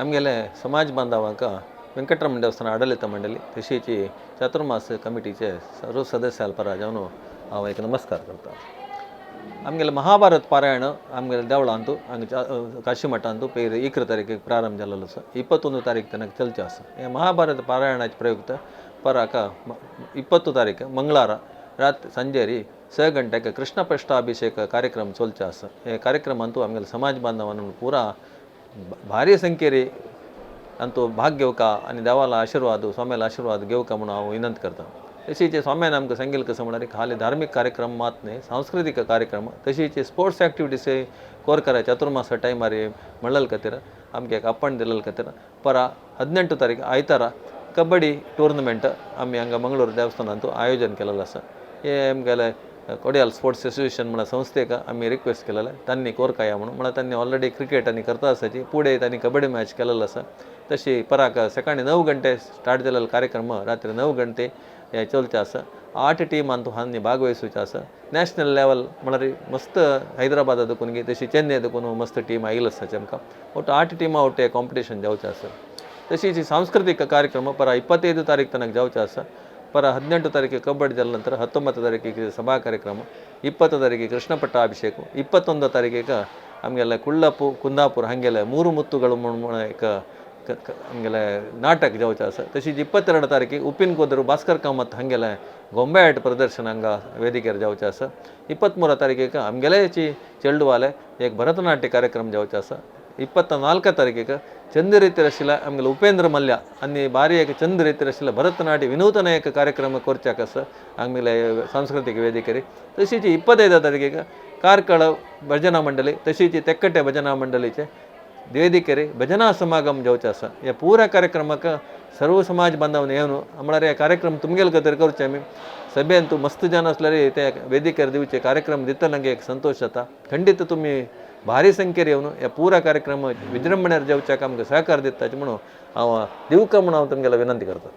आमगेले समाज बांधवांक वेंकटरमण देवस्थान आडलित मंडळी तशीच चातुर्मास कमिटीचे सर्व सदस्य परा जावन हांव एक नमस्कार करता. आमगेले महाभारत पारायण आमगेले देवळांतू हांगा काशी मठांतू पेर 11 तारीख प्रारंभ जाल्लो आसा, 21 तारीख तनक चलचें आसा. हे महाभारत पारायणाचे प्रयुक्त पराक 20 तारीख मंगळारा रात संजेरी 6 गंटेक कृष्ण पष्टाभिषेक कार्यक्रम चलचो आसा. हे कार्यक्रमांतू आमगेले समाज बांधवांनो पुरा भारी संख्येरी अंतू भाग घेवका आनी देवाला आशीर्वाद स्वाम्याला आशीर्वाद घेवका म्हणून हांव विनंती करता. तशीच स्वाम्यान आमकां सांगिल्लें कसं म्हळ्यार खाली धार्मीक कार्यक्रम मात न्ही, सांस्कृतीक कार्यक्रम तशीच स्पोर्ट्स एक्टिविटीज कोरकरा चतुर्मास टायमार म्हणलेले खातीर आमकां एक अप्पण दिलेले खातीर परा 18 तारीख आयतारा कबड्डी टुर्नामेंट आमी हांगा मंगळूर देवस्थानांतू आयोजन केलेलें आसा. हे आमगेले कोडियाल स्पोर्ट्स एसोसिएशन म्हळ्यार संस्थेक आमी रिक्वेस्ट केलेलें तांणी कोरकाया म्हणून, म्हळ्यार तांणी ऑलरेडी क्रिकेट आनी करता आसाची पुढे तांणी कबड्डी मॅच केलेलो आसा. तशी पराक सकाळी 9 गंटे स्टार्ट जालेलो कार्यक्रम रात्री 9 गंटे हे चलचे आसा. 8 टीमांतू हांणी भागवहिसूचे आसा. नॅशनल लेवल म्हळ्यार मस्त हैदराबादा देखून गी तशी चेन्नय देखून मस्त टीम आयिल्ली आसा आमकां. ಒಟ್ಟು 8 टीमा ಒಟ್ಟೆ ಕಾಂಪಿಟೇಷನ್ जावचें आसा. तशीच सांस्कृतीक कार्यक्रम परा 25 तारीख तनक जावचें आसा. ಪರ 18 ತಾರೀಕಿಗೆ ಕಬಡ್ಡಿ ಜಾಲ ನಂತರ 19 ತಾರೀಕಿಗೆ ಸಭಾ ಕಾರ್ಯಕ್ರಮ, 20 ತಾರೀಕಿಗೆ ಕೃಷ್ಣ ಪಟ್ಟಾಭಿಷೇಕ, 21 ತಾರೀಕಿಗೆ ಆಮೇಲೆ ಕುಳ್ಳಪ್ಪು ಕುಂದಾಪುರ ಹಾಗೆಲ್ಲ 3 ಮುತ್ತುಗಳು एक ಆಮೇಲೆ ನಾಟಕ जावचें आसा. तशीच 22 तारीखी उप्पिन कोदರು ಭಾಸ್ಕರ್ ಕಾಮತ್ हांगेले ಗೊಂಬೆ ಆಟ ಪ್ರದರ್ಶನ ಹಂಗ ವೇದಿಕೆर जावचें आसा. 23 तारीखेक आमगेलेची चेडवाले एक भरतनाट्य कार्यक्रम जावचें आसा. 24 तारीखेक चंद ರೀತಿ आशिल्ल्या आमगेले उपेंद्र मल्य आनी बारी एक चंद ರೀತಿ आशिल्ल्या भरतनाट्य विनूतन एक कार्यक्रम करच्याक आसा आमगेले सांस्कृतीक ವೇದಿಕೆर. तशीच 25 तारीखेक ಕಾರ್ಕಳ भजना मंडळी तशीच तेक्कटे भजना मंडळीचे ವೇದಿಕೆर भजना समागम जावचें आसा. ह्या पुरा कार्यक्रमाक सर्व समाज बांधवांनी येवन म्हळ्यार हे कार्यक्रम तुमगेले खातीर करचे. आमी सभेंत मस्त जन आसल्यार ते वेदिकेर दिवचे कार्यक्रम दितना एक संतोष जाता. खंडीत तुमी भारी संख्येर येवन ह्या पुरा कार्यक्रम विजृंभणेर जावच्याक आमकां सहकार दिता म्हणून हांव दिवका म्हणून हांव तुमगेले विनंती करता.